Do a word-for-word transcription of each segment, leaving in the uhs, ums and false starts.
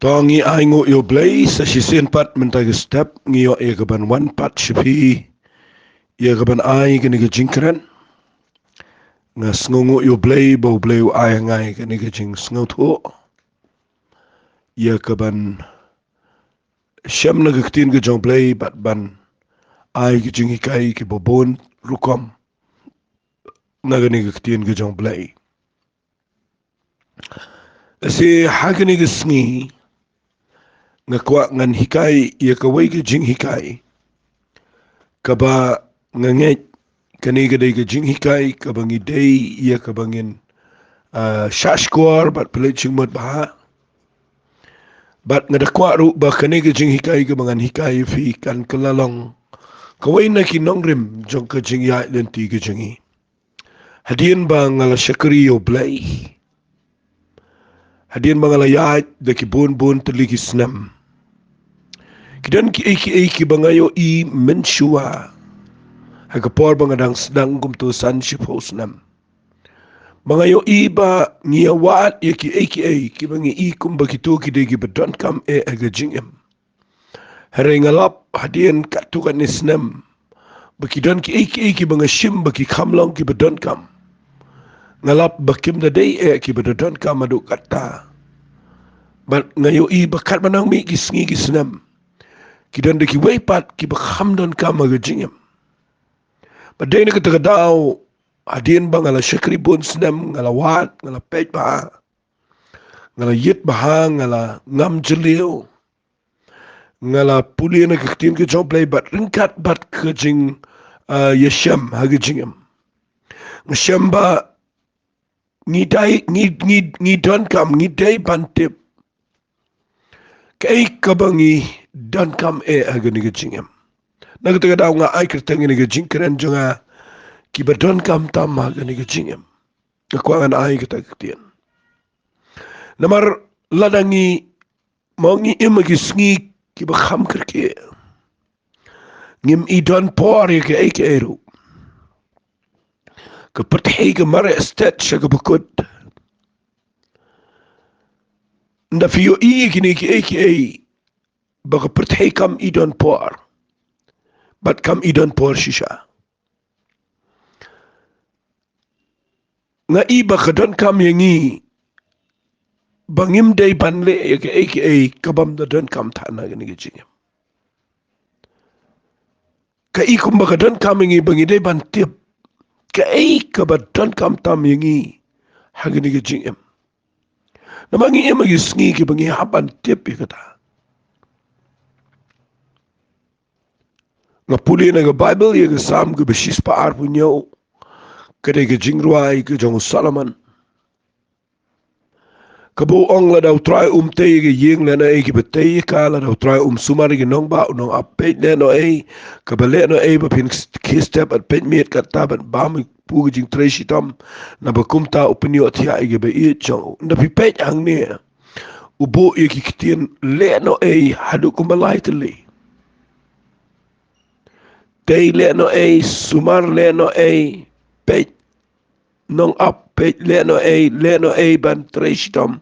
To ngi ai nguh ïa U Blei sa shisien pat mynta ka step ngi ïoh ïa ka ban wan pat sha phi ïa ka ban ai kane ka jingkren. Nga sngewnguh ïa U Blei ba U Blei u ai ha nga ïa kane ka jingsngewthuh ïa ka ban shem na ka ktien ka jong U Blei bad ban ai ka jinghikai kiba bun rukom na kane ka ktien ka jong U Blei. Lehse ha kane ka sngi nga kwah ngan hikai ïa kawei ka jinghikai kaba nga ngeit kane ka dei ka jinghikai kaba ngi dei ïa kaba ngin, ah, shahshkor bad pynleit jingmut bha. Bad nga da kwah ruh ba kane ka jinghikai kaba ngan hikai ïa phi kan kylla long kawei na ki nongrim jong ka jingïaid lynti ka jong ngi. Hadien ba nga la shakri ïa U Blei, hadien ba nga la ïaid da ki bun bun tylli ki snem, ki don kiei kiei kiba nga ïohi mynshuwa ha ka por ba nga dang sdang kumto san shiphew snem. Ba nga ïohi ba ngi ïa wad ïa kiei kiei kiba ngi i kumba kito ki dei kiba donkam eh ha ka jingim. Hynrei nga lap hadien katto katne snem ba ki don kiei kiei kiba nga shim ba ki kham long kiba donkam. Nga lap ba kim da dei eh kiba da donkam haduh katta. Bad nga ïohi ba katba nang mih ki sngi ki snem, ki don da kiwei pat kiba kham donkam ha ka jingim. Bad dei na kata ka daw hadien ba nga la shakri bun snem, nga la wad, nga la peit bha, nga la ïit bha, nga la ngam jylliew, nga la pule na ka ktien ka jong U Blei bad ryngkat bad ka jing, ah, ïashem ha ka jingim. Nga shem ba ngi dei, ngi, ngi, ngi donkam, ngi dei ban tip kaei kaba ngi donkam eh ha kane ka jingim. Na kata ka daw nga ai kyrteng ïa kane ka jingkren jong nga, kiba donkam tam ha kane ka jingim. Nga kwah ngan ai kata ka ktien. Namar lada ngi, mo ngi im ha ki sngi kiba kham kyrkieh, ngim i don por ïa kiei kiei ruh. Ka pyrthei ka mareh stet sha kaba kut. Ynda phi ïohi ïa kine kiei kiei ba ka pyrthei kam i don por, bad kam i don por shisha. Nga i ba ka donkam ïa ngi ba ngim dei ban leh ïa kiei kiei ka bym da donkam than ha kane ka jingim. Ka i kumba ka donkam ïa ngi ba ngi dei ban tip kaei kaba donkam tam ïa ngi ha kane ka jingim. Namar ngi im ha ki sngi kiba ngi hap ban tip ïa kata. Nga pule na ka Baibl ïa ka Salm kaba shispah arphew hynñiew, ka dei ka jingrwai ka jong u Solomon. Kaba u ong, lada U Trai um tei ïa ka ïing, lehnohei kiba tei ïa ka, lada U Trai um sumar ïa ki nongbah u nongap, peit lehnohei kaba lehnohei ba phin khie step, bad peit miet katta bad bam ïa u ka jingtrei shitom, naba kumta u pynïohthiah ïa kiba ïeit jong u. Ynda phi peit hangne, u buh ïa ki ktien lehnohei haduh kumba lai tylli. Tei lehnohei, sumar lehnohei, peit nongap, peit lehnohei, lehnohei ban trei shitom.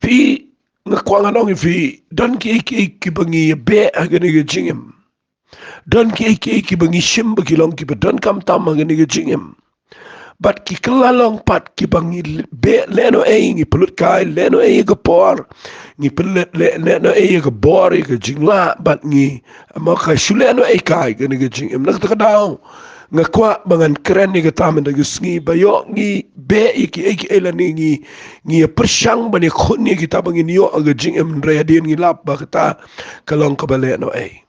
Phi, nga kwah ngan ong ïa phi, don kiei kiei kiba ngi ïa beh ha kane ka jingim. Don kiei kiei kiba ngi shim ba ki long kiba donkam tam ha kane ka jingim. Bad ki kylla long pat kiba ngi beh lehnohei, ngi pynlut kai lehnohei ïa ka por, ngi pynlut leh, lehnohei ïa ka bor, ïa ka jinglah, bad ngi, mo, ka shu lehnohei kai ha kane ka jingim. Na kata ka daw nga kwah ba ngan kren ïa kata mynta ka sngi, ba ïoh ngi beh ïa kiei kiei lane ngi, ngi ïa pyrshang ban ïakhun ïa kita ba ngin ïoh ha ka jingim, hynrei hadien ngi lap ba kata ka long kaba lehnohei.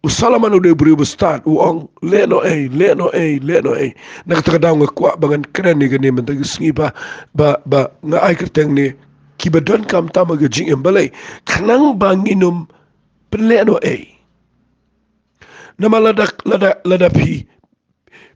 U Solomon u dei u briew ba stad, u ong lehnohei, lehnohei, lehnohei. Na kata ka daw nga kwah ba ngan kren ïa kane mynta ka sngi ba, ba, ba nga ai kyrteng ne, kiba donkam tam ha ka jingim. Balei? Khnang ba ngin ym pynlehnohei. Namar lada, lada, lada phi,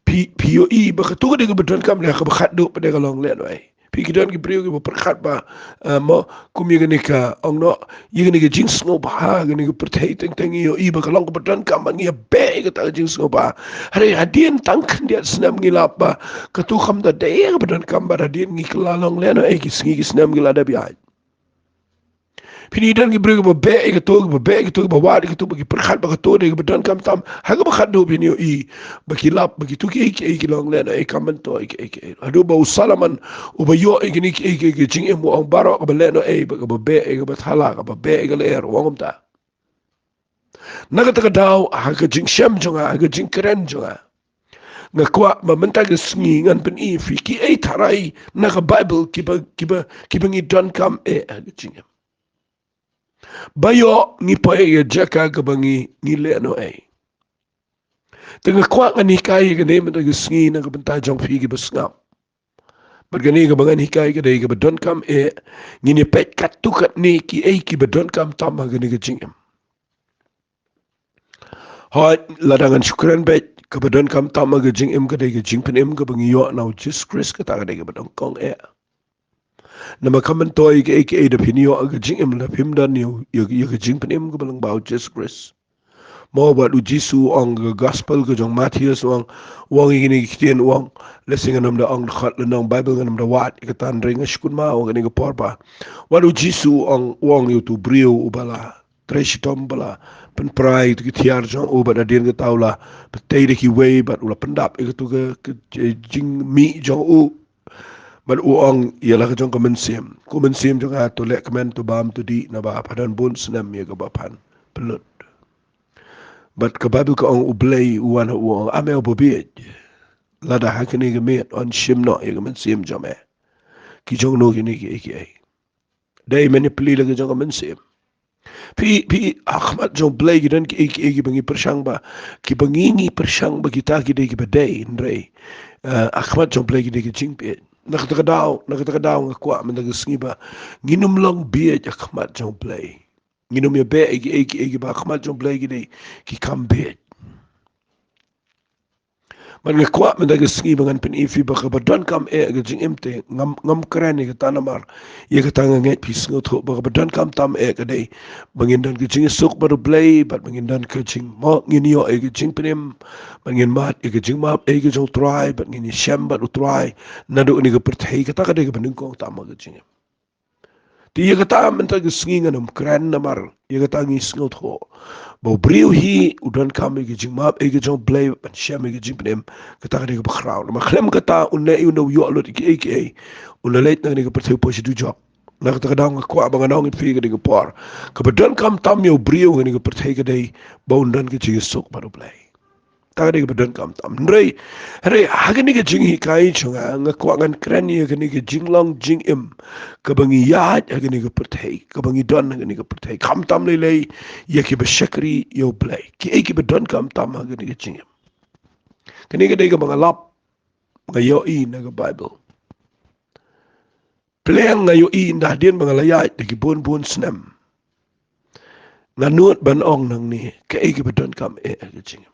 phi, phi ïohi ba kato ka dei kaba donkam, ne kaba khatduh pat dei ka long lehnohei. Phi, ki don ki briew kiba pyrkhat ba, eh, mo, kum ïa kane ka, ong noh, ïa kane ka jingsngewbha, kane ka pyrthei teng teng, ïohi ba ka long kaba donkam ba ngi ïa beh ïa kata ka jingsngewbha. Hynrei hadien tang khyndiat snem ngi lap ba kato kam da dei kaba donkam, bad hadien ngi kylla long lehnohei, ki sngi ki snem ki la dep ïaid. Phin ïohi don ki briew kiba beh ïa kato, kiba beh ïa kato, kiba wad ïa kato, ba ki pyrkhat ba kato dei kaba donkam tam. Ha kaba khatduh phin ïohi ba ki lap ba kito kiei kiei ki long lehnohei, kam myntoi kiei kiei. Haduh ba u Solomon uba ïoh ïa kine kiei kiei ki jingim u ong baroh kaba lehnohei bad kaba beh ïa kaba thala, kaba beh ïa ka lyer, u ong kumta. Na kata ka daw, ha ka jingshem jong nga, ha ka jingkren jong nga, nga kwah ba mynta ka sngi ngan pyni ïa phi kiei tharai na ka Baibl kiba, kiba, kiba ngi donkam eh ha ka jingim, ba ïoh ngi poi ïa ka jaka kaba ngi, ngi lehnohei. Te nga kwah ngan hikai ïa kane mynta ka sngi na ka bynta jong phi kiba sngap bad kane kaba ngan hikai ka dei kaba donkam eh. Ngin ïa peit katto katne kiei kiba donkam tam ha kane ka jingim. Hooid, lada ngan shu kren beit, kaba donkam tam ha ka jingim ka dei ka jingpynim kaba ngi ïoh na u Jisu Khrist, kata ka dei kaba nyngkong eh. Namar kam myntoi kiei kiei da phin ïoh ha ka jingim lada phim don ïa, ïa, ïa ka jingpynim kaba lyngba u Jisu Khrist. Mo, wat u Jisu u ong ha ka gospel ka jong u Mathaios, u ong, u ong ïa kine ki ktien, u ong, lehse ngan ym da ong dkhot lynnong Baibl, ngan ym da wad ïa kata, hynrei nga sngewkmen ma ong kane ka por ba wat u Jisu u ong, u ong ïa uto u briew uba la trei shitom, ba la pynpra ïa kito ki thiar jong u, bad hadien kata u la pynthei da kiwei bad u la pyndap ïa kato ka, ka jingmih jong u. Bad u ong ïa la ka jong ka mynsiem, ko mynsiem jong nga, to leh kmen, to bam, to dih, naba pha don bun snem ïa kaba phan pynlut. Bad ka Baibl ka ong u Blei u wan, u ong, ym ïa u babieit. Lada ha kane ka miet yn shim noh ïa ka mynsiem jong me, ki jong no kine kiei kiei? Dei mynta plie la ka jong ka mynsiem. Phi, phi, ha khmat jong u Blei ki don kiei kiei kiba ngi pyrshang ba, kiba ngi, ngi pyrshang ba kita ki dei kiba dei, hynrei, eh, ha khmat jong u Blei ki dei ki jingbieit. Na kata ka daw, na kata ka daw nga kwah mynta ka sngi ba ngin ym long bieit ha khmat jong u Blei. Ngin ym ïa beh ïa kiei kiei kiba ha khmat jong u Blei ki dei ki kam bieit. Bad nga kwah mynta ka sngi ba ngan pyni ïa phi ba kaba donkam eh ha ka jingim te, ngam, ngam kren ïa kata namar ïa kata nga ngeit phi sngewthuh ba kaba donkam tam eh ka dei ba ngin don ka jingïasuk bad u Blei, bad ba ngin don ka jing, mo, ngin ïoh ïa ka jingpynim, bad ngin mad ïa ka jingmap eh ka jong u Trai, bad ngin ïashem bad u Trai naduh kane ka pyrthei. Kata ka dei kaba nyngkong tam ha ka jingim. Te ïa kata mynta ka sngi ngan ym kren namar ïa kata ngi sngewthuh ba u briew hi u donkam ïa ka jingmap eh ka jong u Blei, ban shem ïa ka jingpynim. Kata ka dei kaba khraw, namar khlem kata un leh ïa u, u ïoh lut ïa kiei kiei, un leit na kane ka pyrthei u poi sha dujok. Na kata ka daw nga kwah ba ngan ong ïa phi ha kane ka por, kaba donkam tam ïa u briew ha kane ka pyrthei ka dei ba un don ka jingïasuk bad u Blei. Kata ka dei kaba donkam tam. Hynrei, hynrei ha kane ka jinghikai jong nga, nga kwah ngan kren ïa kane ka jinglong jingim kaba ngi ïaid ha kane ka pyrthei, kaba ngi don ha kane ka pyrthei, khamtam lei lei ïa kiba shakri ïa u Blei. Kiei kiba donkam tam ha kane ka jingim? Kane ka dei kaba nga lap, nga ïohi na ka Baibl. Pyrshang nga ïohi ynda hadien ba nga la ïaid da ki bun bun snem, nga nud ban ong nangne kaei kaba donkam eh ha ka jingim.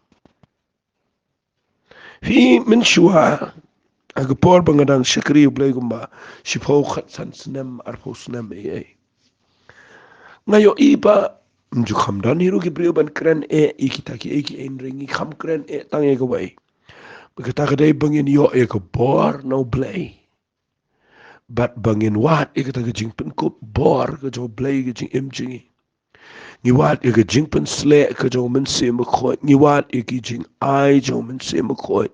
Phi, mynshuwa, ha ka por ba nga dang shakri ïa u Blei kumba shiphew, khatsan snem, arphew snem, eh, eh, nga ïohi ba ym ju kham don hi ruh ki briew ban kren eh ïa kita kiei kiei, hynrei ngi kham kren eh tang ïa kawei. Ba kata ka dei ba ngin ïoh ïa ka bor na u Blei, bad ba ngin wad ïa kata ka jingpynkup bor ka jong u Blei ha ka jingim jong ngi. Ngi wad ïa ka jingpynsleh ka jong u Mynsiem Bakhuid, ngi wad ïa ki jingai jong u Mynsiem Bakhuid.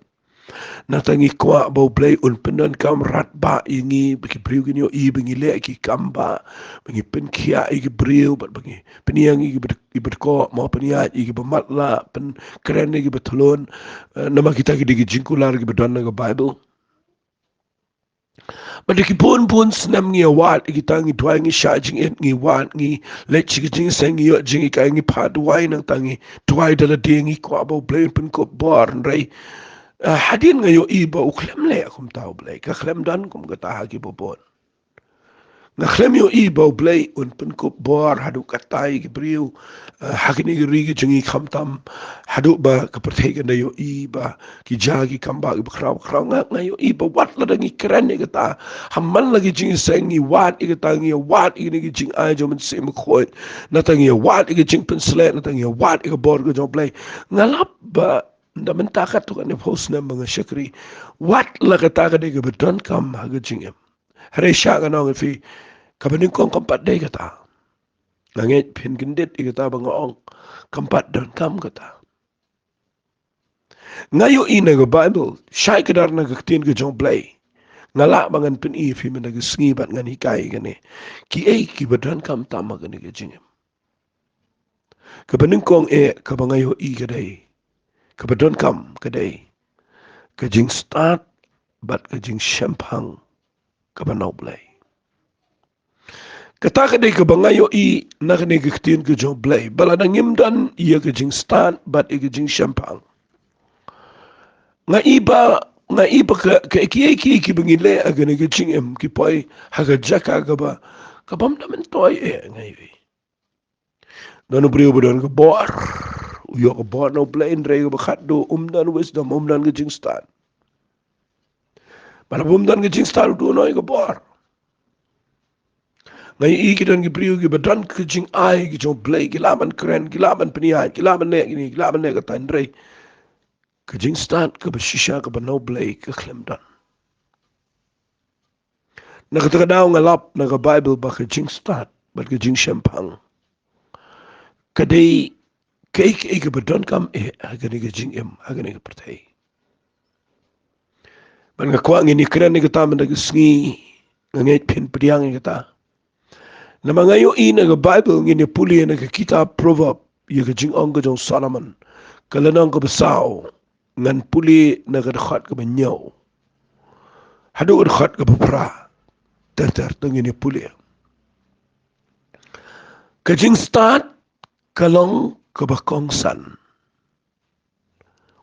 Nangta ngi kwah ba u Blei un pyndonkam radbah ïa ngi, ba ki briew kin ïohi ba ngi leh ki kam bah, ba ngi pynkhiah ïa ki briew, bad ba ngi pynïeng ïa kiba, ïa kiba dkoh, mo, pynïaid ïa kiba matlah, pynkren ïa kiba thlun. Eh, namar kita ki dei ki jingkular kiba don ha ka Baibl. Bad da ki bun bun snem ngi ïa wad ïa kita, ngi duwai, ngi shah jingit, ngi wad, ngi leit sha ka jingïaseng, ngi ïoh jinghikai, ngi phah duwai, nangta ngi duwai da lade, ngi kwah ba u Blei un pynkup bor, hynrei, eh, hadien nga ïohi ba u khlem leh kumta u Blei, ka khlem don kum kata ha kiba bun. Nga khlem ïohi ba u Blei un pynkup bor haduh katta ïa ki briew, eh, ha kine ki ri ki jong ngi, khamtam haduh ba ka pyrthei kan da ïohi ba ki jia ki kam bah kiba khraw khraw. Nga, nga ïohi ba wat lada ngi kren ïa kata ha man la ki jingïaseng, ngi wad ïa kata, ngi ïa wad ïa kine ki jingai jong u Mynsiem Bakhuid, nangta ngi ïa wad ïa ki jingpynsleh, nangta ngi ïa wad ïa ka bor ka jong u Blei. Nga lap ba ynda mynta katto katne phew snem ba nga shakri, wat la kata ka dei kaba donkam ha ka jingim. Hynrei sha, ngan ong ïa phi, kaba nyngkong kam pat dei kata. Nga ngeit phin kyndit ïa kata ba nga ong, kam pat donkam kata. Nga ïohi na ka Bible, shai kdar na ka ktien ka jong U Blei, nga lah ba ngan pyni ïa phi mynta ka sngi bad ngan hikai ïa kane, kiei kiba donkam tam ha kane ka jingim. Kaba nyngkong eh, kaba nga ïohi ka dei, kaba donkam ka dei ka jingstad bad ka jingshemphang kaba na U Blei. Kata ka dei kaba nga ïohi na kane ka ktien ka jong U Blei, ba lada ngim don ïa ka jingstad bad ïa ka jingshemphang, nga i ba, nga i ba ka, ka, kiei kiei kiba ngi leh ha kane ka jingim ki poi ha ka jaka kaba, kabym da myntoi eh, nga ïohi. Don u briew ba don ka bor, u ïoh ka bor na U Blei, hynrei kaba khatduh um don wisdom, um don ka jingstad. Bad haba um don ka jingstad, u duh noh ïa ka bor. Nga ïohi ki don ki briew kiba don ka jingai ka jong U Blei, ki lah ban kren, ki lah ban pynïaid, ki lah ban leh kine, ki lah ban leh kata, hynrei ka jingstad kaba shisha kaba na U Blei ka khlem don. Na kata ka daw nga lap na ka Bible ba ka jingstad bad ka jingshemphang ka dei kaei kaei kaba donkam eh ha kane ka jingim, ha kane ka pyrthei. Bad nga kwah ngin ïakren ïa kata mynta ka sngi, nga ngeit phin pdiang ïa kata. Namar nga ïohi na ka Bible, ngin ïa pule na ka kitab Proverb, ïa ka jingong ka jong Solomon, ka lynnong kaba saw, ngan pule na ka dkhot kaba hynñiew haduh ka dkhot kaba phra. Ter ter to ngin ïa pule. Ka jingstad ka long kaba kongsan.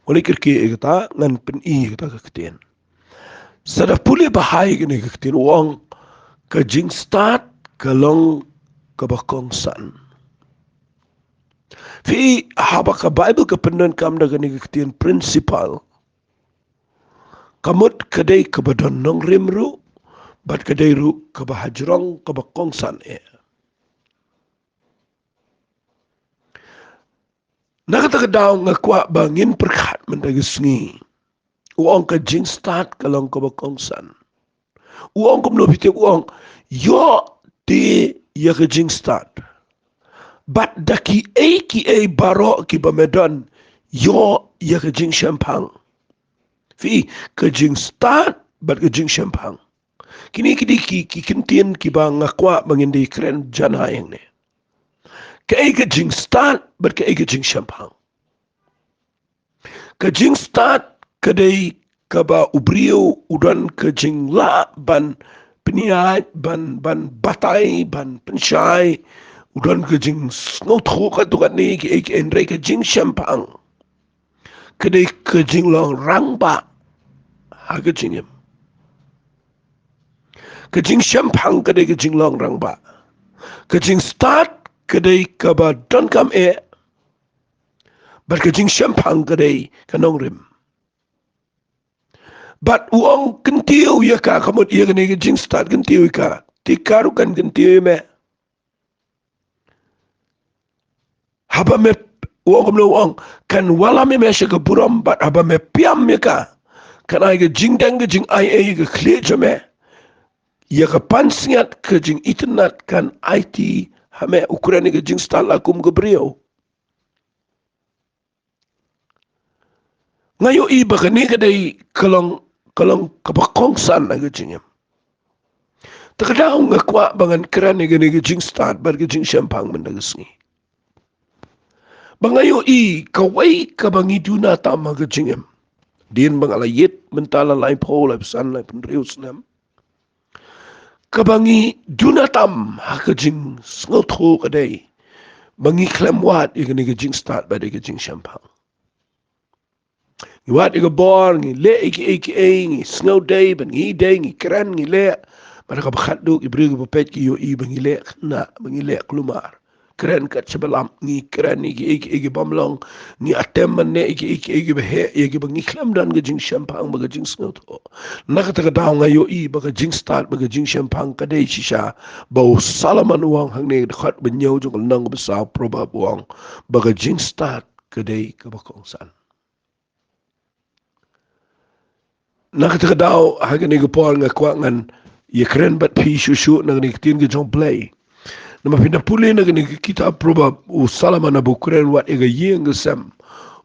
Wat leh kyrkieh ïa kata, ngan pyni ïa kata ka ktien. Sa da pule bha ïa kane ka ktien, u ong ka jingstad ka long kaba kongsan. Phi, haba ka Bible ka pyndonkam da kane ka ktien principle, ka mut ka dei kaba don nongrim ruh, bad ka dei ruh kaba hajrong, kaba kongsan eh. Na kata ka daw nga kwah ba ngin pyrkhat mynta ka sngi. U ong ka jingstad ka long kaba kongsan. U ong kumno, phi tip, u ong, ïoh te ïa ka jingstad, bad da kiei kiei baroh kiba me don, ïoh ïa ka jingshemphang. Phi, ka jingstad bad ka jingshemphang, kine ki dei ki, ki kyntien kiba nga kwah ba ngin da kren janai hangne. Kaei ka jingstad bad kaei ka jingshemphang? Ka jingstad ka dei kaba u briew u don ka jinglah ban pynïaid, ban, ban batai, ban pynshai, u don ka jingsngewthuh katto katne kiei kiei, hynrei ka jingshemphang ka dei ka jinglong rangbah ha ka jingim. Ka jingshemphang ka dei ka jinglong rangbah. Ka jingstad ka dei kaba donkam eh, bad ka jingshemphang ka dei ka nongrim. Bad u ong kyntiew ïa ka, ka mut ïa kane ka jingstad, kyntiew ïa ka. Te ka ruh kan kyntiew ïa me. Haba me, u ong kumno, u ong, kan wallam ïa me sha ka burom, bad haba me piam ïa ka, kan ai ka jingdeng ka jingai ei ïa ka khlieh jong me. Ïa ka pansngiat ka jingitynnad kan aiti ha me. U kren ïa ka jingstad la kum ka briew. Nga ïohi ba kane ka dei ka long, ka long kaba kongsan ha ka jingim. Ta ka daw nga kwah ba ngan kren ïa kane ka jingstad bad ka jingshemphang mynta ka sngi. Ba nga ïohi kawei kaba ngi duna tam ha ka jingim. Dien ba nga la ïit mynta la laiphew, laiphew san, laiphew hynriew snem. Kaba ngi duna tam ha ka jingsngewthuh ka dei ba ngi khlem wad ïa kane ka jingstad bad ïa ka jingshemphang. Ngi wad ïa ka bor, ngi leh ïa kiei kiei, ngi sngewdei, ba ngi dei, ngi kren, ngi leh. Bad kaba khatduh ki briew kiba peit ki ïohi ba ngi leh khynnah, ba ngi leh kulmar. Kren kat shaba lam, ngi kren ïa kiei kiei kibym long, ngi attempt ban leh ïa kiei kiei kiba heh, ïa kiba ngi khlem don ka jingshemphang bad ka jingsngewthuh. Na kata ka daw nga ïohi ba ka jingstad bad ka jingshemphang ka dei shisha ba u Solomon u ong hangne, dkhot ba hynñiew jong ka lynnong kaba saw Proverb, u ong ba ka jingstad ka dei kaba kongsan. Na kata ka daw ha kane ka por nga kwah ngan ïakren bad phi shuh shuh na kane ka ktien ka jong U Blei. Namar phi da pule na kane ka kitab Proverb, u Solomon haba u kren wat ïa ka ïing ka sem,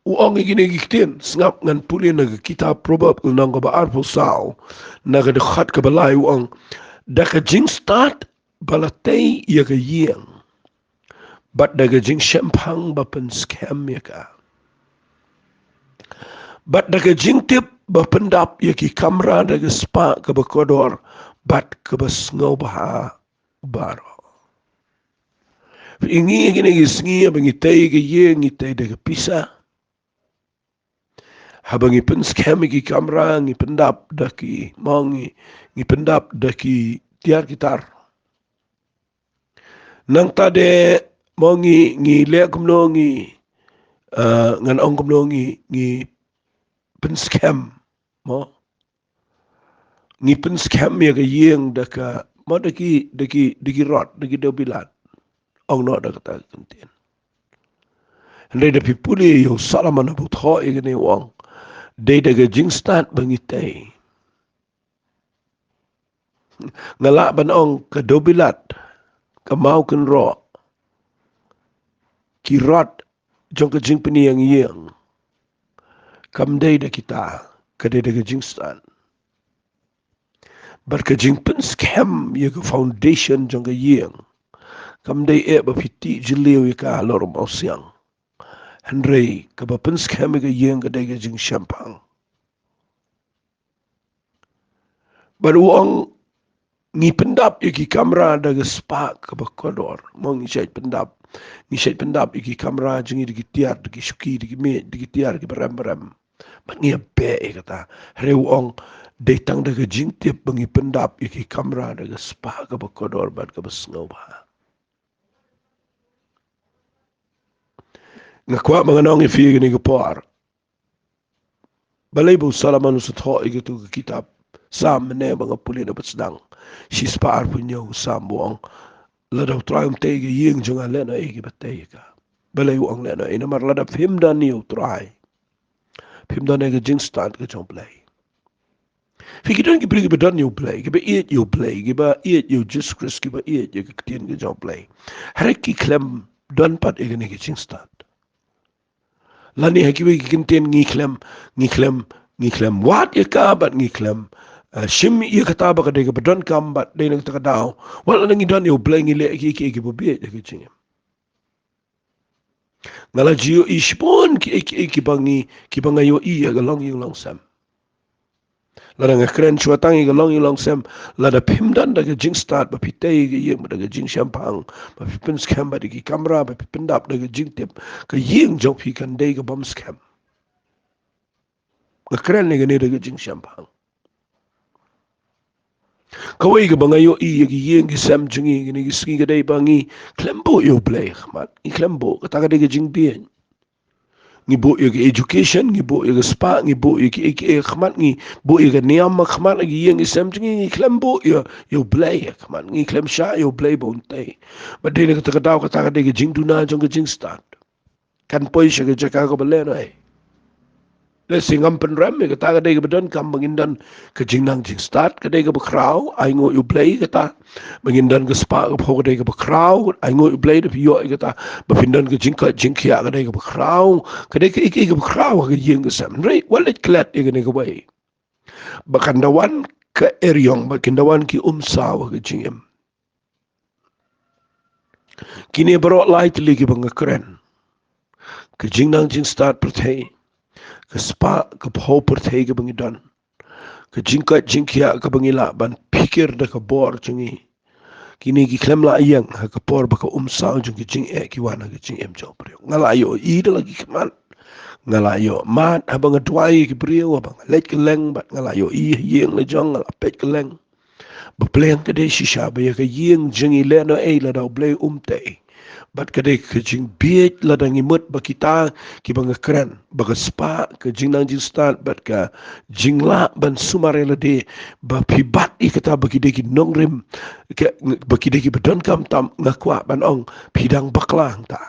u ong ïa kine ki ktien. Sngap, ngan pule na ka kitab Proverb, lynnong kaba arphew saw, na ka dkhot kaba lai, u ong: Da ka jingstad ba la tei ïa ka ïing, bad da ka jingshemphang ba pynskhem ïa ka, bad da ka jingtip ba pyndap ïa ki kamra da ka spah kaba kordor bad kaba sngewbha baroh. Phi i, ngi kine ki sngi haba ngi tei ka ïing, ngi tei da ka pisa. Haba ngi pynskhem ïa ki kamra, ngi pyndap da ki, mo, ngi, ngi pyndap da ki tiar ki tar. Nangta de, mo, ngi, ngi leh kumno, ngi, eh, ngan ong kumno, ngi, ngi pynskhem, mo. Ngi pynskhem ïa ka ïing da ka, mo, da ki, da ki, da ki rot, da ki dewbilat. Ong noh da kata ka kyntien. Hynrei da phi pule ïa u Solomon haba u thoh ïa kane, u ong: Dei da ka jingstad ba ngi tei. Nga lah ban ong ka dewbilat, ka maw kynroh, ki rot jong ka jingpynïeng ïing, kam dei da kita, ka dei da ka jingstad. Bad ka jingpynskhem ïa ka foundation jong ka ïing kam dei eh ba phi tih jylliew ïa ka halor u mawsiang. Hynrei kaba pynskhem ïa ka ïing ka dei ka jingshemphang. Bad u ong, ngi pyndap ïa ki kamra da ka spah kaba kordor. Mo, ngi shait pyndap, ngi shait pyndap ïa ki kamra jong ngi da ki tiar, da ki shuki, da ki miej, da ki tiar kiba rem ba rem. Bad ngi ïa beh ïa kata. Hynrei u ong, dei tang da ka jingtip ba ngi pyndap ïa ki kamra da ka spah kaba kordor bad kaba sngewbha. Nga kwah ba ngan ong ïa phi ïa kane ka por, balei ba u Solomon u sa thoh ïa katu ka kitab Salm, mynne ba nga pule na ba sdang, shispah arphew hynñiew ka Salm, ba u ong: Lada u Trai um tei ïa ka ïing jong nga, lehnohei kiba tei ïa ka. Balei u ong lehnohei? Namar lada phim don ïa u Trai, phim don ïa ka jingstad ka jong u Blei. Phi, ki don ki briew kiba don ïa u Blei, kiba ïeit ïa u Blei, kiba ïeit ïa u Jisu Khrist, kiba ïeit ïa ka ktien ka jong u Blei, hynrei ki khlem don pat ïa kane ka jingstad. Lane ha kiwei ki kyntien, ngi khlem, ngi khlem, ngi khlem wad ïa ka bad ngi khlem, eh, shim ïa kata ba ka dei kaba donkam, bad dei na kata ka daw, wat lada ngi don ïa u Blei, ngi leh kiei kiei kiba bieit ha ka jingim. Nga la ju ïohi shibun kiei kiei kiba ngi, kiba nga ïohi ha ka longïing longsem. Lada nga kren shuwa tang ïa ka longïing longsem, lada phim don da ka jingstad ba phi tei ïa ka ïing, bad da ka jingshemphang ba phi pynskhem, bad da ki kamra ba phi pyndap da ka jingtip, ka ïing jong phi kan dei ka bym skhem. Nga kren ïa kane da ka jingshemphang. Kawei kaba nga ïohi ïa ki ïing ki sem jong ngi kine ki sngi ka dei ba ngi khlem buh ïa u Blei ha khmat. Ngi khlem buh, kata ka dei ka jingbieit. Ngi buh ïa ka education, ngi buh ïa ka spah, ngi buh ïa kiei kiei ha khmat, ngi buh ïa ka niam ha khmat, ïa ki ïing ki sem jong ngi, ngi khlem buh ïa, ïa u Blei ha khmat. Ngi khlem shah ïa u Blei ba un tei. Bad dei na kata ka daw, kata ka dei ka jingduna jong ka jingstad. Kan poi sha ka jaka kaba lehnohei. Lehse ngam pynrem ïa kata, ka dei kaba donkam ba ngin don ka jingnang jingstad, ka dei kaba khraw, ainguh ïa u Blei kata. Ba ngin don ka spah ka phew, ka dei kaba khraw, ainguh ïa u Blei, da phi ïoh ïa kata. Ba phin don ka jingkoit jingkhiah, ka dei kaba khraw, ka dei ka, ka, kaba khraw ha ka ïing ka sem. Hynrei wat leit klet ïa kane kawei, ba kan da wan ka eriong, ba kan da wan ki umsaw ha ka jingim. Kine baroh lai tylli kiba nga kren, ka jingnang jingstad pyrthei, ka spah ka phew pyrthei kaba ngi don, ka jingkoit jingkhiah kaba ngi lah ban phikir da ka bor jong ngi, kine ki khlem lah ïeng ha ka por ba ka umsaw jong ki jingeh ki wan ha ka jingim jong u briew. Nga la ïohi da la ki khmat, nga la ïoh mad haba nga duwai ïa ki briew, haba nga leit kylleng, bad nga la ïohi ha ïing la jong, nga la peit kylleng. Ba pleng ka dei shisha ba ïa ka ïing jong ngi lehnohei lada u Blei um tei. Bad ka dei ka jingbieit lada ngi mut ba kita kiba nga kren, ba ka spah, ka jingnang jingstad, bad ka jinglah ban sumar ïa lade, ba phi bat ïa kata ba ki dei ki nongrim, ka, ba ki dei kiba donkam tam, nga kwah ban ong phi dang bakla hangta.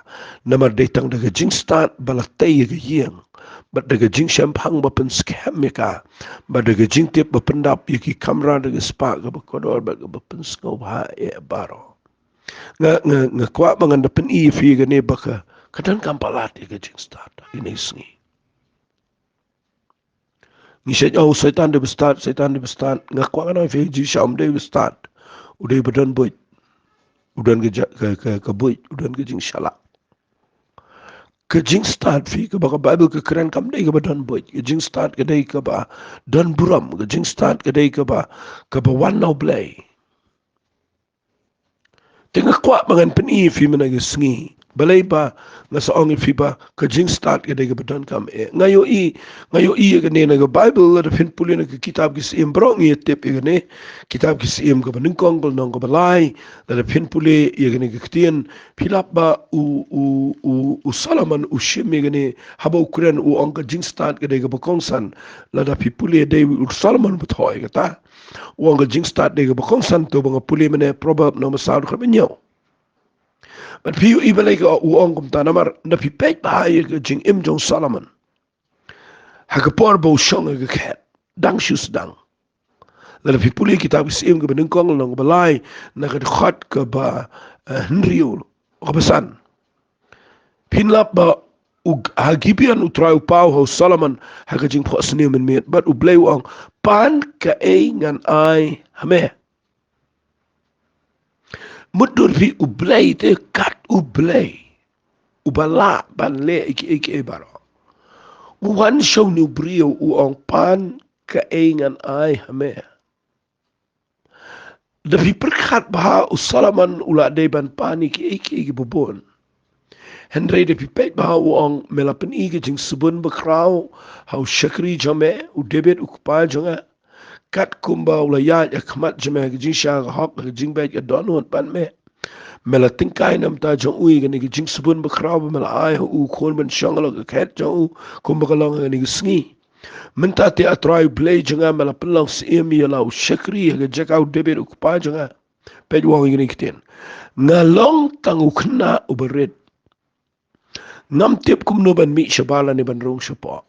Namar dei tang da ka jingstad ba la tei ïa ka ïing, bad da ka jingshemphang ba pynskhem ïa ka, bad da ka jingtip ba pyndap ïa ki kamra da ka spah kaba kordor bad kaba pynsngewbha eh baroh. Nga, nga, nga kwah ba ngan da pyni ïa phi kane ba ka, ka donkam palat ïa ka jingstad ïa kine ki sngi. Ngi shait ong, Soitan dei ba stad, Soitan dei ba stad. Nga kwah ngan ong ïa phi, Jisu um dei ba stad. U dei ba don buit. U don ka ja-, ka, ka, ka buit. U don ka jingshah lah. Ka jingstad phi kaba ka Baibl ka kren kam dei kaba don buit. Ka jingstad ka dei kaba don burom. Ka jingstad ka dei kaba, kaba wan na U Blei. Te nga kwah ba ngan pyni ïa phi mynta ka sngi. Balei ba nga sa ong ïa phi ba ka jingstad ka dei kaba donkam eh. Nga ïohi, nga ïohi ïa kane na ka Baibl, lada phin pule na ka kitab Ki Syiem, baroh ngi ïa tip ïa kane. Kitab Ki Syiem kaba nyngkong, ka lynnong kaba lai, lada phin pule ïa kane ka ktien, phi lap ba u, u, u, u Solomon u shim ïa kane, haba u kren u ong ka jingstad ka dei kaba kongsan. Lada phi pule dei u Solomon ba thoh ïa kata. U ong ka jingstad dei kaba kongsan, to ba nga pule mynne Proverb lynnong ba saw dkhot ba hynñiew. Bad phi ïohi balei ka u ong kumta, namar lada phi peit bha ïa ka jingim jong u Solomon ha ka por ba u shong ha ka khet, dang shu sdang. Lada phi pule kitab Ki Syiem kaba nyngkong, lynnong kaba lai, na ka dkhot kaba, eh, hynriew, kaba san. Phin lap ba u, ha Gibeon U Trai u paw ha u Solomon ha ka jingphohsniew mynmiet, bad U Blei u ong, pan kaei ngan ai ha me. Mutdur phi, U Blei te kat U Blei uba lah ban leh ïa kiei kiei baroh. U wan sha une u briew u ong, pan kaei ngan ai ha me. Da phi pyrkhat bha, u Solomon u la dei ban pan ïa kiei kiei kiba bun. Hynrei da phi peit bha u ong, me la pyni ka jingsbun bakhraw ha u shakri jong me, u David u kpa jong nga. Katkum ba u la ïaid ha khmat jong me ha ka jingshai ka hok, ha ka jingbeit ka dohnud bad me. Me la tyngkai na ka bynta jong u ïa kane ka jingsbun bakhraw ba me la ai ha u khun ban shong halor ka khet jong u, kumba ka long ha kane ka sngi. Mynta te, A Trai U Blei jong nga, me la pynlong syiem ïa la u shakri ha ka jaka u David u kpa jong nga. Peit u ong ïa kine ki ktien. Nga long tang u khynnah uba rit. Ngam tip kumno ban mih shabar lane ban rung shapoh.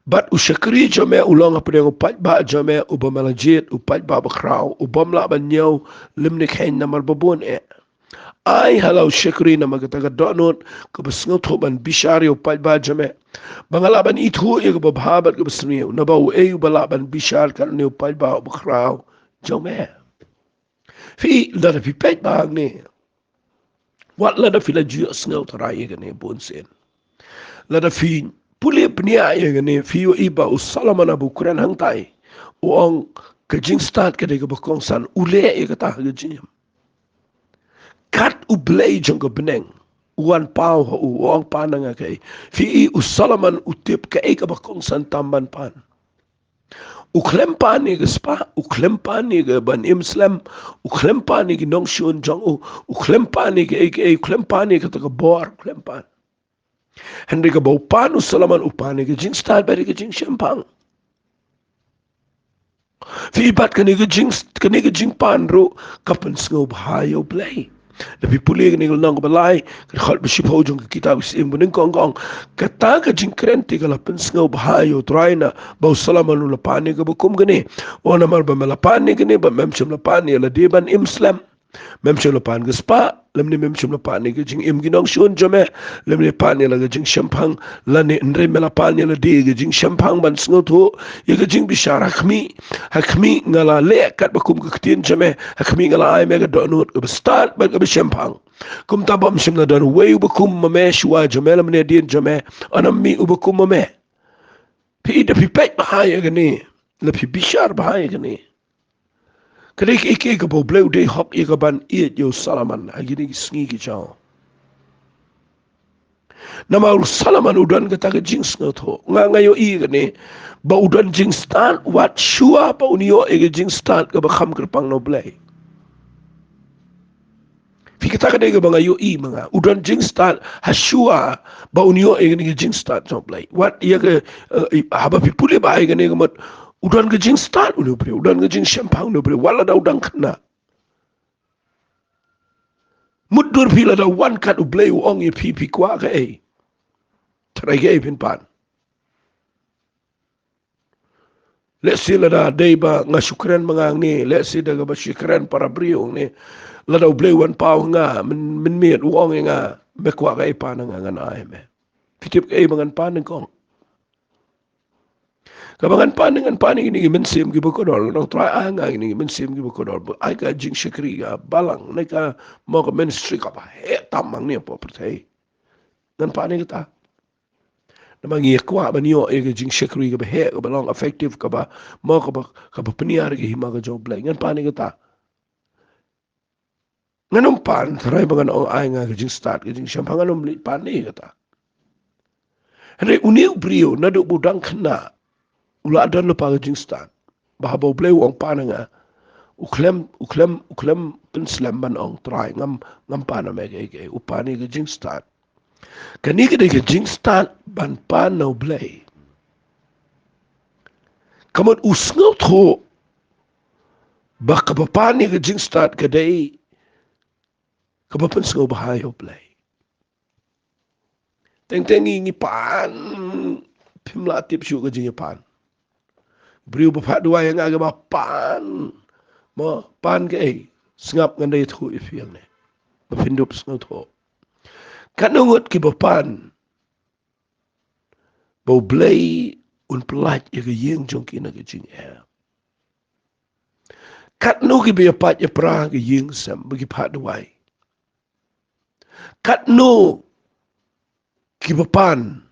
Bad u shakri jong me u long hapdeng u paidbah jong me uba me la jied, u paidbah bakhraw, u bym lah ban ñiew lymne kheiñ namar ba bun eh. Ai ha la u shakri namar kata ka dohnud kaba sngewthuh ban bishar ïa u paidbah jong me, ba nga lah ban ithuh ïa kaba bha bad kaba sniew. Naba uei uba lah ban bishar katne u paidbah bakhraw jong me? Phi, lada phi peit bha hangne, wat lada phi la ju ïohsngew tharai ïa kane bunsien, lada phi pule bniah ïa kane, phi ïohi ba u Solomon haba u kren hangtai, u ong ka jingstad ka dei kaba kongsan, u leh ïa kata ha ka jingim. Kat U Blei jong ka bneng u wan paw ha u, u ong, pan na nga kaei. Phi i, u Solomon u tip kaei kaba kongsan tam ban pan. U khlem pan ïa ka spah, u khlem pan ïa ka ban im slem, u khlem pan ïa ki nongshun jong u, u khlem pan ïa kaei kaei, u khlem pan ïa kata ka bor, u khlem pan. Hynrei kaba u pan u Solomon, u pan ïa ka jingstad bad ïa ka jingshemphang. Phi, bad kane ka jing, kane ka jingpan ruh ka pynsngewbha ïa U Blei. Da phi pule kane ka lynnong kaba lai, ka dkhot ba shiphew jong ka kitab Ki Syiem ba nyngkong ka ong, kata ka jingkren te ka la pynsngewbha ïa U Trai naba u Solomon u la pan ïa kaba kum kane. U ong, namar ba me la pan ïa kane, ba mem shym la pan ïa lade ban im slem. Mem shym la pan ka spah, lymne mem shym la pan ïa ka jingim ki nongshun jong me, lymne pan ïa la ka jingshemphang, lane, hynrei me la pan ïa lade ka jingshemphang ban sngewthuh ïa ka jingbishar. Ha khmih, ha khmih nga la leh katba kum ka ktien jong me, ha khmih nga la ai me ka dohnud kaba stad bad kaba shemphang. Kumta ba ym shym la don uwei uba kum ma me shuwa jong me, lymne hadien jong me ym mih uba kum ma me. Phi, da phi peit bha ïa kane, lada phi bishar bha ïa kane, ka dei kaei kaei kaba U Blei u dei hok ïa ka ban ïeit ïa u Solomon ha kine ki sngi ki jong. Namar u Solomon u don kata ka jingsngewthuh. Nga, nga ïohi kane ba u don jingstad wat shuwa ba un ïoh ïa ka jingstad kaba kham kyrpang na U Blei. Phi, kata ka dei kaba nga ïohi ma nga. U don jingstad ha shuwa ba un ïoh ïa kane ka jingstad jong U Blei. Wat ïa ka, eh, haba phi pule bha ïa kane ka mut, u don ka jingstad une u briew, u don ka jingshemphang une u briew, wat lada u dang khynnah. Mutdur phi, lada wan kat U Blei u ong ïa phi, phi kwah kaei, tharai kaei phin pan. Lehse lada dei ba nga shu kren ma nga hangne, lehse da kaba shu kren para briew hangne. Lada U Blei u wan paw ha nga, myn, mynmiet u ong ïa nga, me kwah kaei pan na nga, ngan ai me. Phi tip kaei ba ngan pan, nyngkong? Kaba ngan pan, ngan pan ïa kine ki mynsiem kiba kordor, ngan ong Trai ai ha nga ïa kine ki mynsiem kiba kordor, ba ai ka jingshakri ka balang, ne ka, mo, ka ministry kaba heh tam hangne hapoh pyrthei. Ngan pan ïa kata. Namar ngi kwah ban ïoh ïa ka jingshakri kaba heh, kaba long effective, kaba, mo, kaba, kaba pynïar ïa ka hima ka jong U Blei. Ngan pan ïa kata. Ngan ym pan, tharai ba ngan ong ai nga ka jingstad, ka jingshemphang, ngan ym leit pan ïa kata. Hynrei une u briew, naduh ba u dang khynnah, u la don lypa ka jingstad. Ba haba U Blei u ong pan na nga, u khlem, u khlem, u khlem pynslem ban ong Trai, ngam, ngam pan na me kaei kaei, u pan ïa ka jingstad. Kane ka dei ka jingstad ban pan na U Blei. Ka mut u sngewthuh ba kaba pan ïa ka jingstad ka dei kaba pynsngewbha ïa U Blei. Teng teng ngi, ngi pan, phim lah tip shuh ka jingïapan. Briew ba phah duwai ïa nga, kaba pan, mo, pan kaei? Sngap, ngan da ïathuh ïa phi hangne ba phin dup sngewthuh. Katno ngut kiba pan ba U Blei un pyllait ïa ka ïing jong ki na ka jingeh? Katno kiba ïapait ïapra ha ka ïing sem ba ki phah duwai? Katno kiba pan,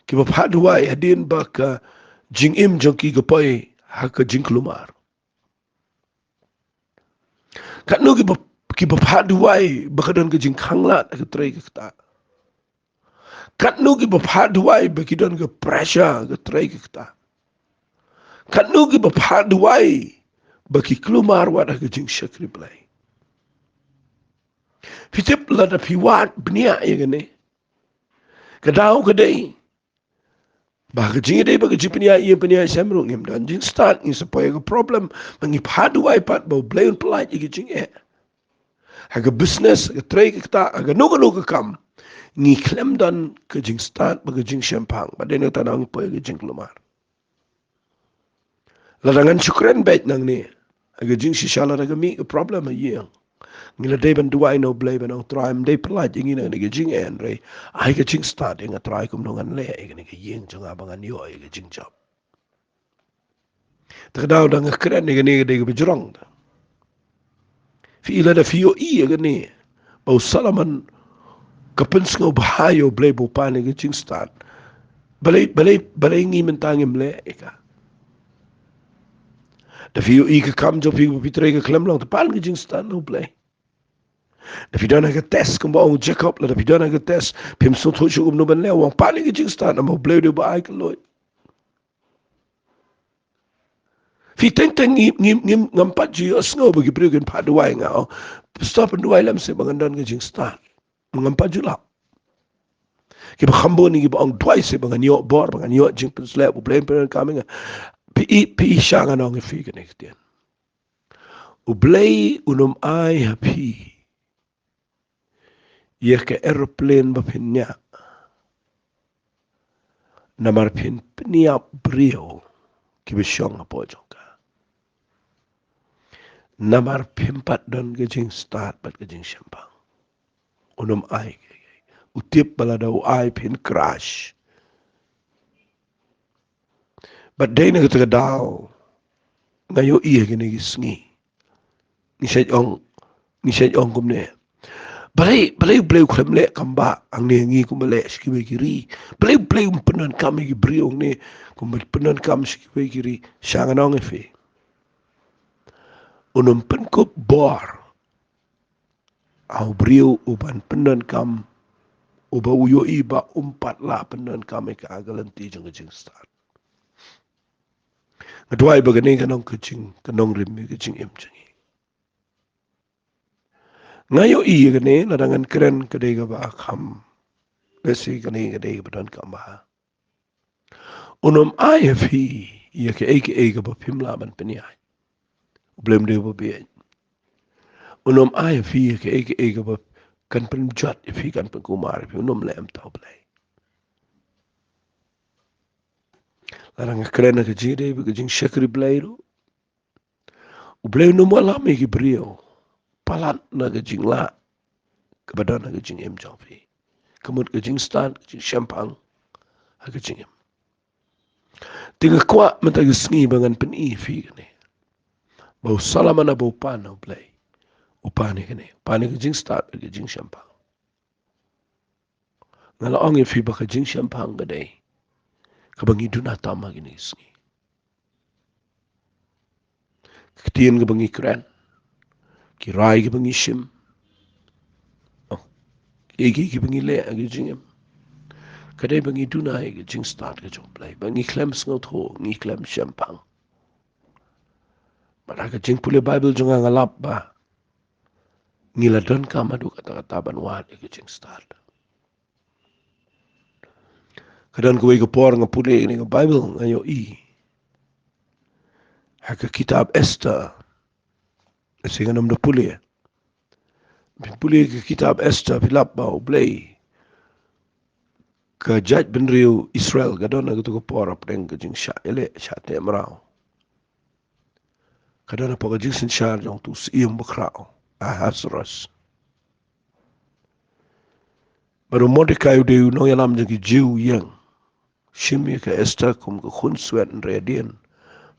kiba phah duwai hadien ba ka jingim jong ki ka poi ha ka jingkulmar? Katno kiba, kiba phah duwai ba ka don ka jingkhanglad ha ka trei ka ktah? Katno kiba phah duwai ba ki don ka pressure ha ka trei ka ktah? Katno kiba phah duwai ba ki kulmar wat ha ka jingshakri Blei? Phi tip, lada phi wad bniah ïa kane, ka daw ka dei ba ka jingïadei bad ka jingpynïaid ïing pynïaid sem ruh ngim don jingstad, ngi sa poi ha ka problem ba ngi phah duwai pat ba U Blei un pyllait ïa ka jingeh. Ha ka business, ha ka trei ka ktah, ha kano kano ka kam, ngi khlem don ka jingstad bad ka jingshemphang, bad dei na kata ngi poi ha ka jingkulmar. Lada ngan shu kren beit nangne ha ka jingshisha, lada ka mih ka problem ha ïing, ngi la dei ban duwai na U Blei ban ong Trai, ym dei pyllait ïa ngi na kane ka jingeh, hynrei ai ka jingstad ïa nga Trai, kumno ngan leh ïa kane ka ïing jong nga ba ngan ïoh ïa ka jingjop. Te ka daw da nga kren ïa kane ka dei kaba jrong. Phi i, lada phi ïohi ïa kane ba u Solomon ka pynsngewbha ïa U Blei ba u pan ïa ka jingstad, balei, balei, balei ngi mynta ngim leh ïa ka? Da phi ïohi ka kam jong phi ba phi trei ka khlem long, te pan ka jingstad na U Blei. Da phi don ha ka test, kumba ong u Jakob, lada phi don ha ka test, phim sngewthuh shuh kumno ban leh, wan pan ïa ka jingstad, namar U Blei u dei uba ai ka luid. Phi, teng teng ngi, ngi, ngi, ngam pat ju ïohsngew ba ki briew kin phah duwai, nga ong, Pastor, pynduwai lem seh ba ngan don ka jingstad. Ngam pat ju lap. Kiba kham bun ngi kiba ong duwai seh ba ngan ïoh bor, ba ngan ïoh jingpynshlur, U Blei un pyndonkam ïa nga. Phi i, phi i, sha ngan ong ïa phi kane ka ktien. U Blei un ym ai ha phi ïa ka aeroplane ba phin ñiah, namar phin pynïap briew kiba shong hapoh jong ka. Namar phim pat don ka jingstad bad ka jingshemphang. Un ym ai. U tip ba lada u ai phin crash. Bad dei na kata ka daw nga ïohi ha kine ki sngi, ngi shait ong, ngi shait ong kumne, balei, balei U Blei u khlem leh kam ba hangne ha ngi kumba leh sha kiwei ki ri? Balei U Blei um pyndonkam ïa ki briew hangne kumba pyndonkam sha kiwei ki ri? Sha ngan ong ïa phi, un ym pynkup bor ha u briew uban pyndonkam, uba u ïohi ba um pat lah pyndonkam ïa ka ha ka lynti jong ka jingstad. Nga duwai ba kane kan long ka jing, kan long rim ïa ka jingim jong ngi. Nga ïohi ïa kane, lada ngan kren ka dei kaba kham, lehse kane ka dei kaba donkam bha. Un ym ai ha phi ïa kaei kaei kaba phim lah ban pynïaid. U Blei um dei uba bieit. Un ym ai ha phi ïa kaei kaei kaba kan pynjot ïa phi, kan pynkulmar ïa phi. Un ym leh, em, ta U Blei. Lada nga kren ha ka jingïadei bad ka jingshakri Blei ruh, U Blei un ym wallam ïa ki briew palat na ka jinglah kaba don ha ka jingim jong phi. Ka mut ka jingstad, ka jingshemphang ha ka jingim. Te nga kwah mynta ka sngi ba ngan pyni ïa phi kane, ba u Solomon ba u pan na U Blei, u pan ïa kane, u pan ïa ka jingstad, ka jingshemphang. Nga la ong ïa phi ba ka jingshemphang ka dei kaba ngi duna tam ha kine ki sngi. Ki ktien kiba ngi kren, ki rai kiba ngi shim, oh, kiei kiei kiba ngi leh ha ka jingim, ka dei ba ngi duna ïa ka jingstad ka jong U Blei, ba ngi khlem sngewthuh, ngi khlem shemphang. Bad ha ka jingpule Baibl jong nga, nga lap ba ngi la donkam haduh katta katta ban wad ïa ka jingstad. Ka don kawei ka por nga pule ïa ka Baibl, nga ïohi ha ka kitab Esther. Te ngan ym da pule. Phi pule ka kitab Esther, phi lap ba U Blei, ka jaitbynriew Israel ka don ha kato ka por hapdeng ka jingshah ïaleh shah teh mraw. Ka don hapoh ka jingsynshar jong uto u syiem bakhraw, Ahasuerus. Bad u Mordekai u dei u nongïalam jong ki Jiw, u ïeng, shim ïa ka Esther kum ka khunswet hynrei hadien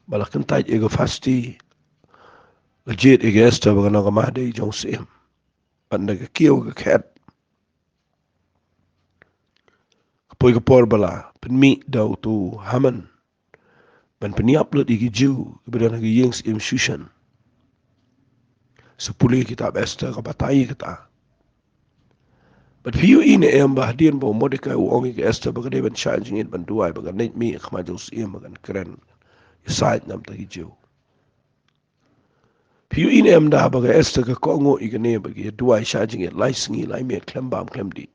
ba la kyntait ïa ka Vashti, la jied ïa ka Esther ba kan long ka mahdei jong u syiem. Bad ynda ka kiew ka khet, ka poi ka por ba la pynmih da uto u Haman ban pynïap lut ïa ki Jiw kiba don ha ka ïing syiem Shushan. Sa pule kitab Esther ka batai ïa kata. Bad phi ïohi ne em ba hadien ba u Mordekai u ong ïa ka Esther ba ka dei ban shah jingit ban duwai ba kan leit mih ha khmat jong u syiem ba kan kren ïasaid na bynta ki Jiw? Phi ïohi ne em da ba ka Esther ka kohnguh ïa kane ba ka duwai shah jingit lai sngi lai miet khlem bam khlem dih?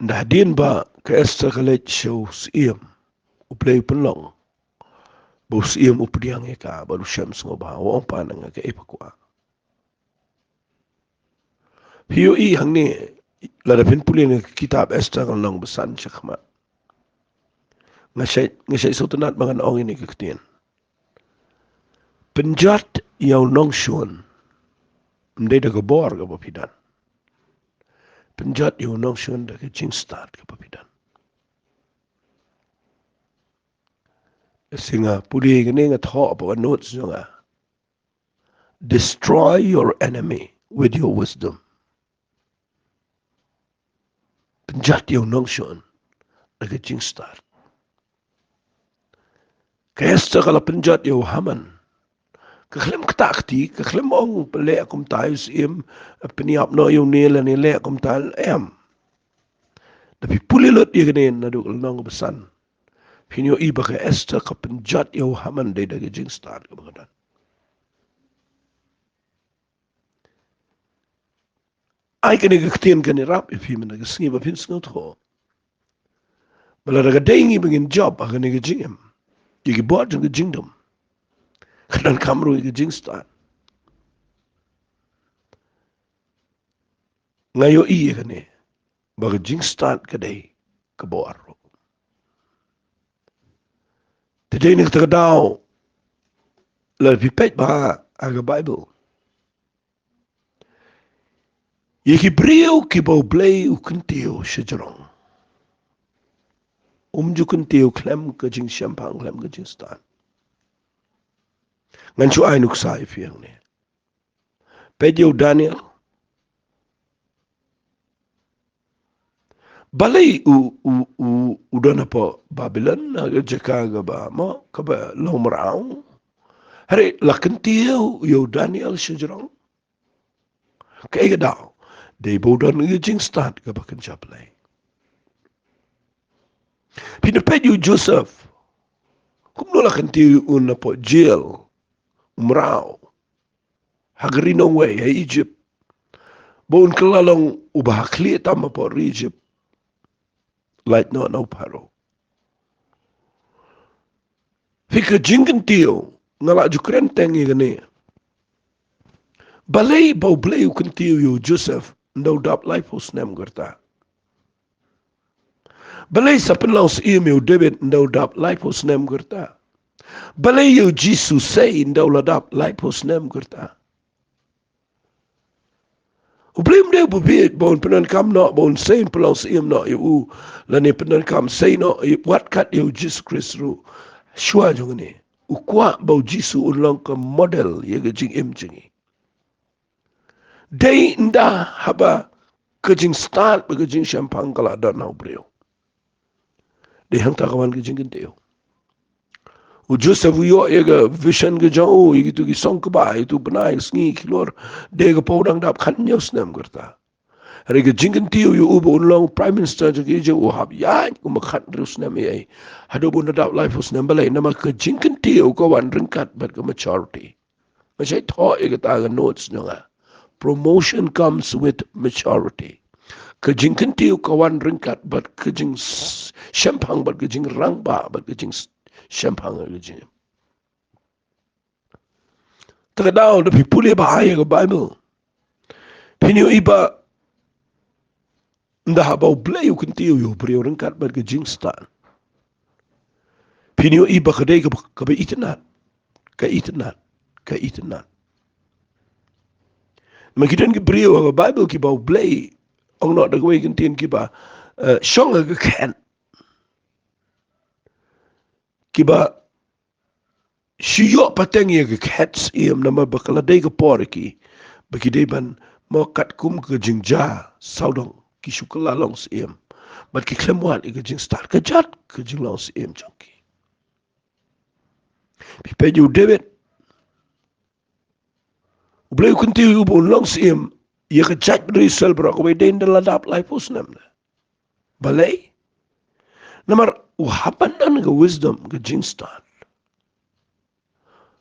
Ynda hadien ba ka Esther ka leit sha u syiem, U Blei u pynlong ba u syiem u pdiang ïa ka bad u shem sngewbha, u ong, "Pan na nga kaei ba kwah." Phi ïohi hangne, lada phin pule na ka kitab Esther ka lynnong ba san shakhmat, nga shait, nga shait sngewtynnat ba ngan ong ïa kane ka ktien. Pynjot ïa u nongshun ym dei da ka bor kaba phi don. Pynjot ïa u nongshun da ka jingstad kaba phi don. Te nga pule ïa kane, nga thoh hapoh ka notes jong nga: "Destroy your enemy with your wisdom." Pynjot ïa u nongshun da ka jingstad. Ka Esther ka la pynjot ïa u Haman. Ka khlem ktah kti, ka khlem ong, "Pynleh kumta ïa u syiem, pynïap noh ïa une lane leh kumta," em. Da phi pule lut ïa kane naduh ka lynnong ba san, phin ïohi ba ka Esther ka pynjot ïa u Haman dei da ka jingstad kaba ka don. Ai kane ka ktien kan ïarap ïa phi mynta ka sngi ba phin sngewthuh ba lada ka dei ngi ba ngin jop ha kane ka jingim, ïa ki bor jong ka jingdum, ka donkam ruh ïa ka jingstad. Nga ïohi ïa kane ba ka jingstad ka dei ka bor ruh. Te dei na kata ka daw, lada phi peit bha ha ka Baibl, ïa ki briew kiba U Blei u kyntiew shajrong, um ju kyntiew khlem ka jingshemphang, khlem ka jingstad. Ngan shu ai nuksa ïa phi hangne. Peit ïa u Daniel. Balei u, u, u, u don hapoh Babilon, ha ka jaka kaba, mo, kaba long mraw? Hynrei la kyntiew ïa u Daniel shajrong. Kaei ka daw? Dei ba u don ka jingstad kaba kynja Blei. Phin peit ïa u Joseph. Kumno la kyntiew ïa u napoh jail, u mraw, ha ka ri nongwei ha Egypt, ba un kylla long uba ha khlieh tam hapoh ri Egypt, lait noh na u Pharaoh. Phi, ka jingkyntiew, nga la ju kren teng ïa kane. Balei ba U Blei u kyntiew ïa u Joseph ynda u dap laiphew snem ka rta? Balei sa pynlong syiem ïa u David ynda u dap laiphew snem kyrta? Balei ïa u Jisu sei ynda u la dap laiphew snem kyrta? U Blei um dei u ba bieit ba un pyndonkam noh, ba un sei, pynlong syiem noh ïa u, lane pyndonkam sei noh ïa, wat kat ïa u Jisu Khrist ruh. Shuwa jong ngi, u kwah ba u Jisu un long ka model ïa ka jingim jong ngi. Dei ynda haba ka jingstad bad ka jingshemphang ka la don ha u briew. Dei hangta ka wan ka jingkyntiew. U Joseph u ïoh ïa ka vision ka jong u, ïa kitu ki song kba, ïa kitu bnai sngi ki lor, dei ka por u dang dap khathynñiew snem kyrta. Hynrei ka jingkyntiew ïa u ba un long prime minister jong ka Egypt, u hap ïaid kumba khathynriew snem ïa. Haduh ba un dap laiphew snem. Balei? Namar ka jingkyntiew ka wan ryngkat bad ka maturity. Nga shait thoh ïa kata ha ka notes jong nga. Promotion comes with maturity. Ka jingkyntiew ka wan ryngkat bad ka jingshemphang, bad ka jingrangbah, bad ka jingshemphang, ka jing. Te ka daw, lada phi pule bha ïa ka Bible, phin ïohi ba ynda haba u Blei u kyntiew ïa u briew ryngkat bad ka jingstad, phin ïohi ba ka dei kaba, kaba itynnad, ka itynnad, ka itynnad. Ma ki don ki briew ha ka Bible kiba u Blei ong noh da kawei ka ktien kiba, eh, shong ha ka khet, kiba shu ïoh pateng ïa ka khet syiem, namar ba ka la dei ka por ïa ki ba ki dei ban mo katkum ka jingjia sawdong, ki shu kylla long syiem. Bad ki khlem wad ïa ka jingstad, ka jot ka jinglong syiem jong ki. Phi peit ïa u David, u Blei u kyntiew ïa u ba un long syiem ïa ka jaitbynriew Israel baroh kawei, dei ynda la dap laiphew snem. Balei? Namar u hap ban don ka wisdom, ka jingstad.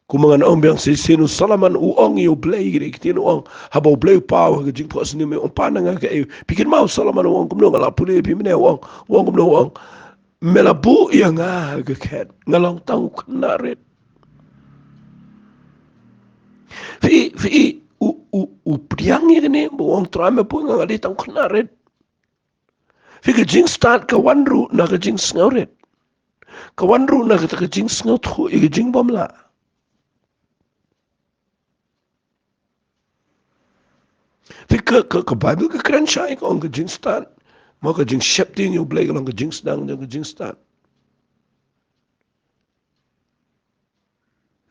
Kumba ngan ong biang shisien, u Solomon u ong ïa u Blei, ki dei ki ktien u ong, haba u Blei u paw ha ka jingphohsniew, u ong, Pa, na nga kaei? Phi kynmaw u Solomon u ong kumno? Nga la pule ïa phi mynne, u ong, u ong kumno? U ong, Me la buh ïa nga ha ka khet, nga long tang u khynnah rit. Phi, phi, u, u, u pdiang ïa kane, ba u ong, Trai, me buh ïa nga, nga dei tang u khynnah rit. Phi, ka jingstad ka wan ruh na ka jingsngewrit. Ka wan ruh na kata ka jingsngewthuh ïa ka jingbymlah. Phi, ka, ka, ka Bible ka kren shai, ka ong ka jingstad, mo, ka jingsheptieng ïa u Blei ka long ka jingsdang jong ka jingstad.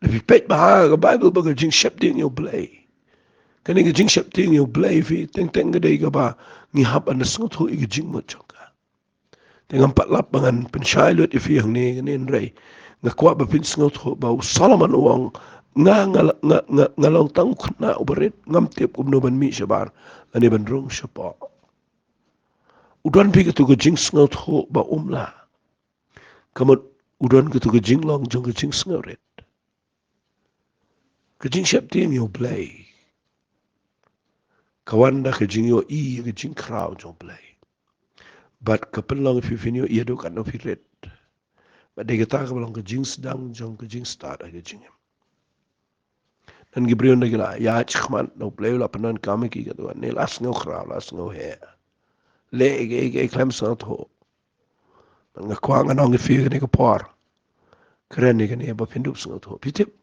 Lada phi peit bha ha ka Bible ba ka jingsheptieng ïa u Blei, kane ka jingsheptieng ïa u Blei, phi, teng teng ka dei kaba ngi hap ban da sngewthuh ïa ka jingmut jong ka. Te ngam pat lap ba ngan pynshai lut ïa phi hangne, kane, hynrei nga kwah ba phin sngewthuh ba u Solomon u ong, nga, nga, nga, nga, nga long tang u khynnah uba rit, ngam tip kumno ban mih shabar lane ban rung shapoh. U don phi katu ka jingsngewthuh ba um lah. Ka mut u don katu ka jinglong jong ka jingsngewrit. Ka jingsheptieng ïa u Blei ka wan da ka jingïohi ïa ka jingkhraw jong u Blei. Bad ka pynlong ïa phi phin ïohi haduh katno phi rit. Bad dei kata kaba long ka jingsdang jong ka jingstad ha ka jingim. Don ki briew ynda ki la ïaid shakhmat, na u Blei u la pyndonkam ïa ki, katto katne la sngewkhraw, la sngewheh. Leh ïa kiei kiei khlem sngewthuh. Bad nga kwah ngan ong ïa phi kane ka por, kren ïa kane ba phin dup sngewthuh. Phi tip,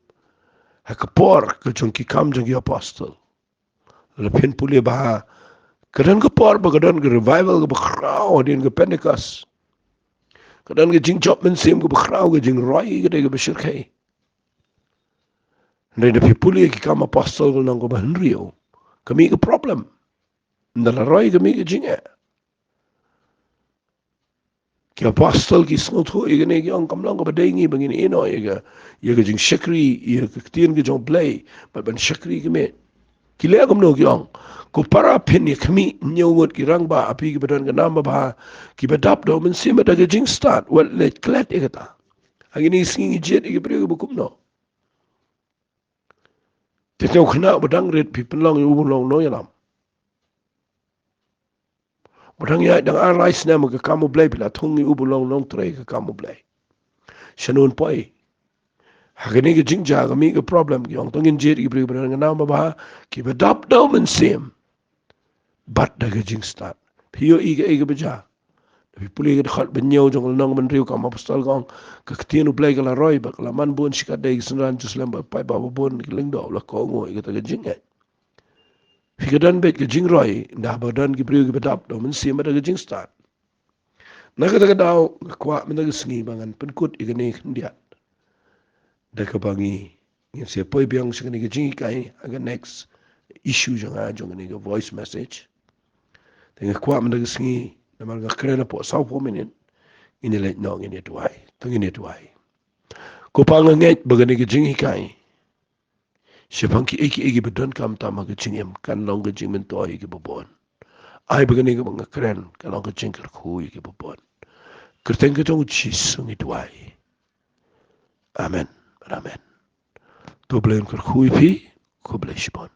ha ka por ka jong ki Kam jong ki Apostol, lada phin pule bha, ka don ka por ba ka don ka revival kaba khraw hadien ka Pentecost. Ka don ka jingjop mynsiem kaba khraw, ka jingroi ka dei kaba shyrkhei. Hynrei lada phi pule ki Kam Apostol, ka lynnong kaba hynriew, ka mih ka problem. Ynda la roi ka mih ka jingeh. Ki Apostol ki sngewthuh ïa kane, ki ong, kam long kaba dei ngi ba ngin ïehnoh ïa ka, ïa ka jingshakri ïa ka ktien ka jong u Blei, bad ban shakri ka miet. Ki leh kumno? Ki ong, ko para, phin ïa khmih hynñiew ngut ki rangbah, ha phi kiba don ka nam babha, kiba dap da u Mynsiem bad da ka jingstad, wat leit klet ïa kata. Ha kine ki sngi ngi jied ïa ki briew kiba kumno. Te u khynnah uba dang rit phi pynlong ïa u ban long nongïalam. Uba dang ïaid dang ar lai snem ha ka kam u Blei phi la thung ïa u ban long nongtrei ha ka kam u Blei. Shano un poi? Ha kane ka jingjia ka mih ka problem, ki ong to ngin jied ïa ki briew kiba don ka nam babha, kiba dap da u Mynsiem bad da ka jingstad. Phi ïohi kaei kaba jia? Phi pule ka dkhot ba hynñiew jong ka lynnong ba hynriew, ka apostol ka ong, ka ktien U Blei ka la roi bad ka la man bun shikatdei ki synran Jerusalem bad paidbah babun, ki lyngdoh la kohnguh ïa kata ka jingngeit. Phi, ka don beit ka jingroi, ynda ba don ki briew kiba dap da u Mynsiem bad da ka jingstad. Na kata ka daw nga kwah mynta ka sngi ba ngan pynkut ïa kane khyndiat da kaba ngi, ngin sa poi biang sha kane ka jinghikai ha ka next issue jong nga, jong kane ka voice message. Te nga kwah mynta ka sngi, namar nga kren hapoh sawphew minit, ngin ïa leit noh, ngin ïa duwai. To ngin ïa duwai. Ko Pa, nga ngeit ba kane ka jinghikai shaphang kiei kiei kiba donkam tam ha ka jingim kan long ka jingmyntoi ïa kiba bun. Ai ba kane kaba nga kren kan long ka jingkyrkhu ïa kiba bun. Kyrteng ka jong U Jisu ngi duwai. Amen. Amen. To U Blei un kyrkhu ïa phi. Khublei shibun.